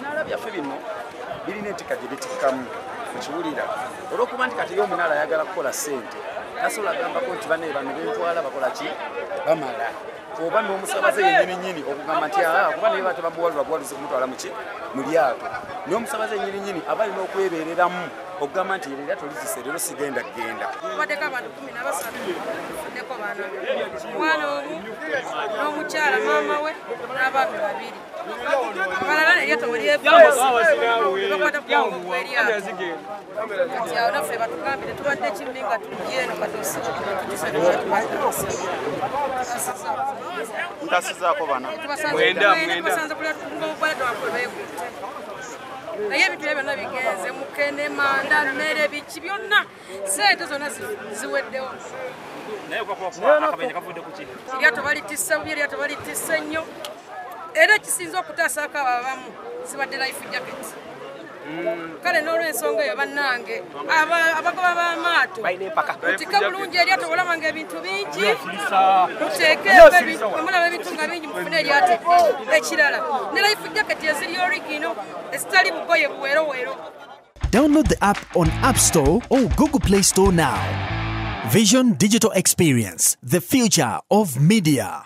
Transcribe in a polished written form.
Ebinaala byaffe bino birina entika gye bitikkamu, okiwulira? Olw'okuba nti kati ye omunaala ayagala kukola ssente, tasobola agambako nti bane bano bentwala bakola ki, bamala. Oba n'omusabaze yennyini nnyini okugamba nti aa, kuba naye batebamuwalula buwaluzi kumutwala muki mu lyato, n'omusabaze yennyini nnyini aba alina okwebeereramu okugamba nti eryato lizise leero sigenda kugenda. Kubaddeko abantu 13, tufuddeko bana, omwana omu n'omukyala maama we n'abaami 2. Abalala eryato we lyevuuse bakwata ku mugongo gw'eryato. Kati awo naffe batugambye tubadde kimmi nga tujja eno kati tutuse tubatasa. Ntasizaako bana. Tubasanze ku mugongo gw'eryato wakwe beekutte. Naye ebintu ebyo byonna bigenze, mukene, manda, mmere, biki byonna, ssente zonna ziweddewo. Eryato balitisse bubi, eryato balitisse nnyo. Era ekisinza okutaasaako abo abamu zibadde life jacket. Kale n'olw'ensonga eyo bannange abagoba b'amaato mutika bulungi eryato, olaba nga ebintu bingi muteeke, mulaba ebintu nga bingi, mufune eryato ekirala ne life jacket eziri original ezitali bugoye buwerowero. Download the app on App Store or Google Play Store now. Vision Digital Experience, the future of media.